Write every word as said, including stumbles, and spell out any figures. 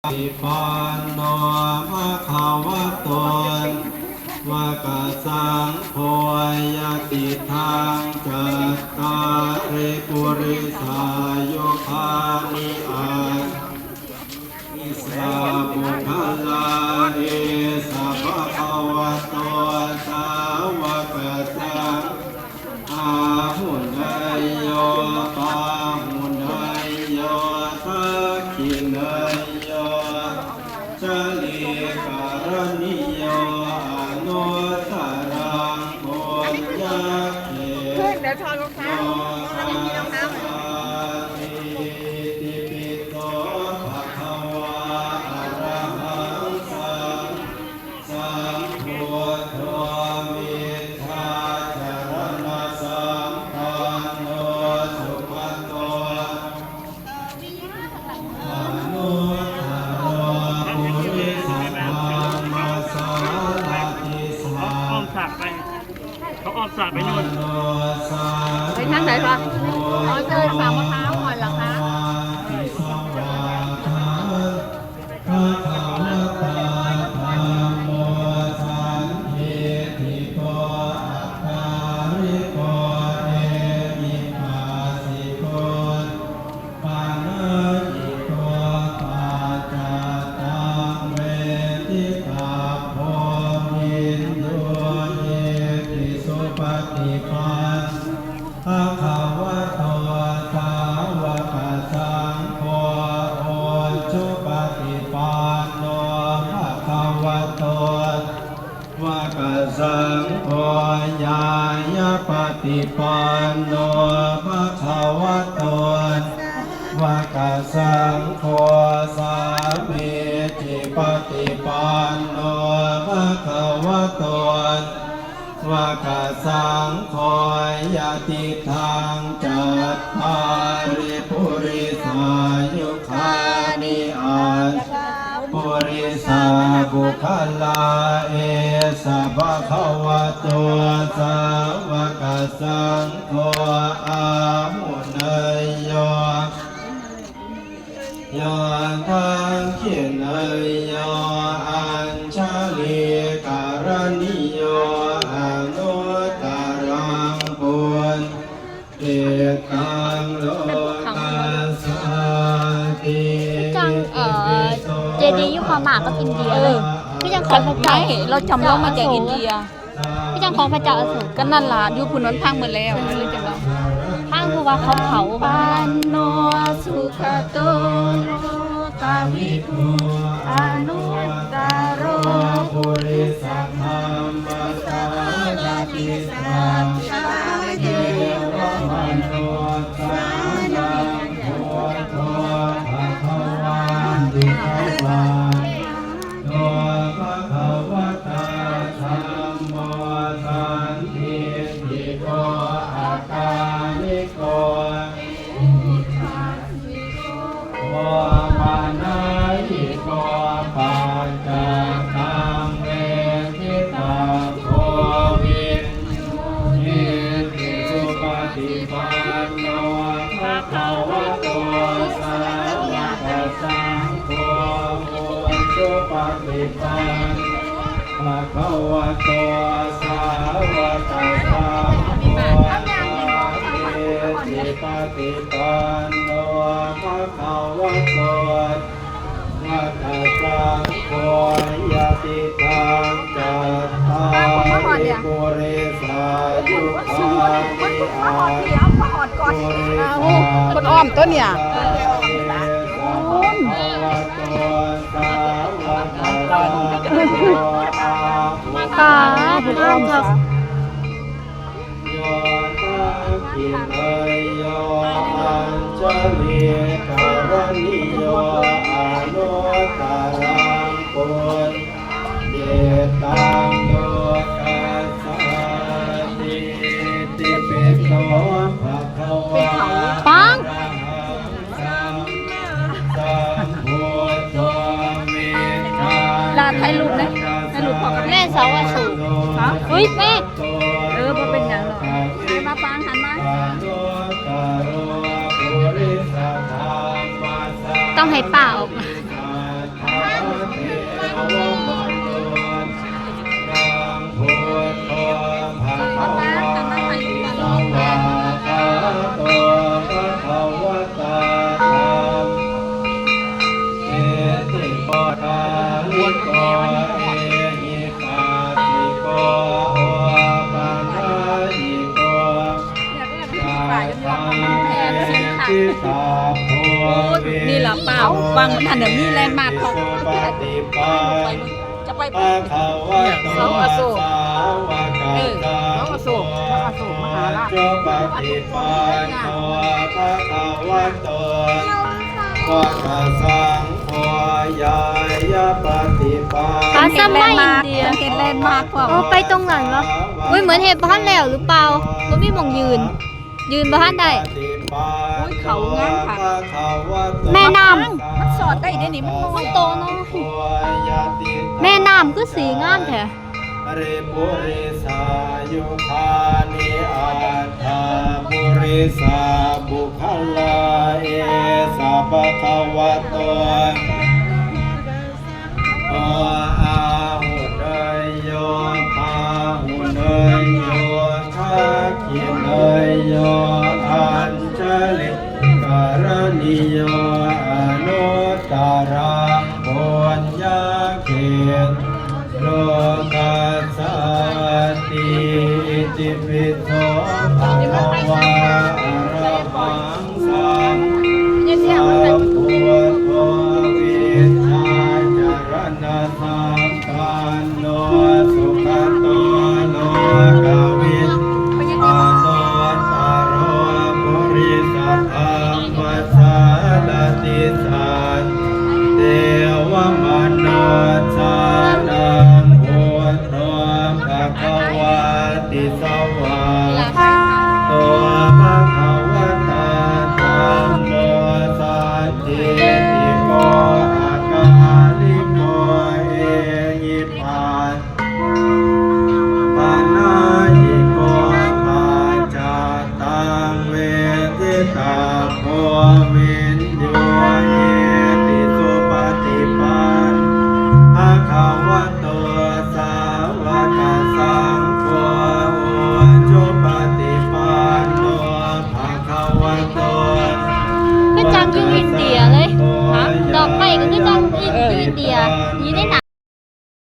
Panno bhagavato vakasaṅgho yadidaṃ cattāri purisayugāni aṭṭha purisapuggalā esa bhagavato sāvakasaṅgho āhuneyyo pāhuneyyo dakkhiṇeyyo añjalikaraṇīyo anuttaraṃ puññakkhettaṃ ขึ้น เดี๋ยวถอดรองเท้า lokassāti. Itipi so bhagavā arahaṃ sam sambuddho vijjācaraṇasampanno sugato anuttaro purisadammasārathi อ้อมสระไป เขาอ้อมสระไปนู่น ไปทางไหนคะ อ๋อ เจอสามมะพร้าวก่อนเหรอคะ sārathi svākkhāto bhagavatā dhammo sandiṭṭhiko akāliko ehipassiko opanayiko paccattaṃ veditabbo viññūhīti. Supaṭipanno bhagavato sāvakasaṅgho, ujupaṭipanno bhagavato sāvakasaṅgho, ñāyapaṭipanno bhagavato sāvakasaṅgho, sāmīcipaṭipanno bhagavato sāvakasaṅgho, yadidaṃ cattāri purisayugāni aṭṭha purisapuggalā, esa bhagavato sāvakasaṅgho āhuneyyo yo dakkhiṇeyyo añjalikaraṇīyo anuttaraṃ puññakkhettaṃ lokassāti. จังเอ่อเจดีย์อยู่พม่ากับอินเดียเลย คือยังของพระเจ้า ใช่ เราจำลองมาจากอินเดีย คือจังของพระเจ้าอโศก ก็นั่นล่ะอยู่พุ้นมันพังหมดแล้วเลยจำลอง ทางคือว่าเขาเผา ปันโนสุขโตโลกาวิทูอนุตตโร Purisapuggalā โอปัญญิโก ปัจจัตตัง เวทิตาโภ วินยูหิติ สุปฏิปันโน ภะคะวะโต สาวกสังโฆ อุจุปฏิปันโน ภะคะวะโต สาวกสังโฆ สามีจิปฏิปันโน ภะคะวะโต สาวกสังโฆ ยะติทัง จัตตาริ ปุริสายุคานิ อา คนอ้อมตัวเนี่ย ค่ะคุณอ้อมค่ะ Yo dakkhiṇeyyo añjalikaraṇīyo anuttaraṃ puññakkhettaṃ lokassāti. Itipi so bhagavā ปัง arahaṃ sammāsambuddho vijjā ลาถ่ายรูปนะถ่ายรูปพร้อมกับแม่สาวอโศกฮะเฮ้ยแม่ เออบ่เป็นหยังหรอก หันมาปังหันมา ต้องให้ป้าออกมา นี่ล่ะเปล่า ฟังมันหันแบบนี้แลนด์มาร์คของ จะไป เสาอโศก เออ เสาอโศก พระอโศกมหาราช ปาสมัยอินเดีย เห็นแลนด์มาร์ค โอ้ ไปตรงนั้นเหรอ อุ้ย เหมือนเห็นบ่ทันแล้วหรือเปล่า บ่มีหม่องยืน ยืนบ่ทันได้ อุ้ย เขางามค่ะ แม่น้ำ มันสอดได้เด้นี่ มันน้อย มันโตน้อย แม่น้ำคือสีงามแท้ Purisajuṭṭhāni aṭṭha purisapuggalā, esa bhagavato โอ อาหุเนยโย ปาหุเนยโย ทักขิเนยโย อัญชลิกรณีโย อนุตตรังปุญญาเข โลกัสสาติ อิติปิโส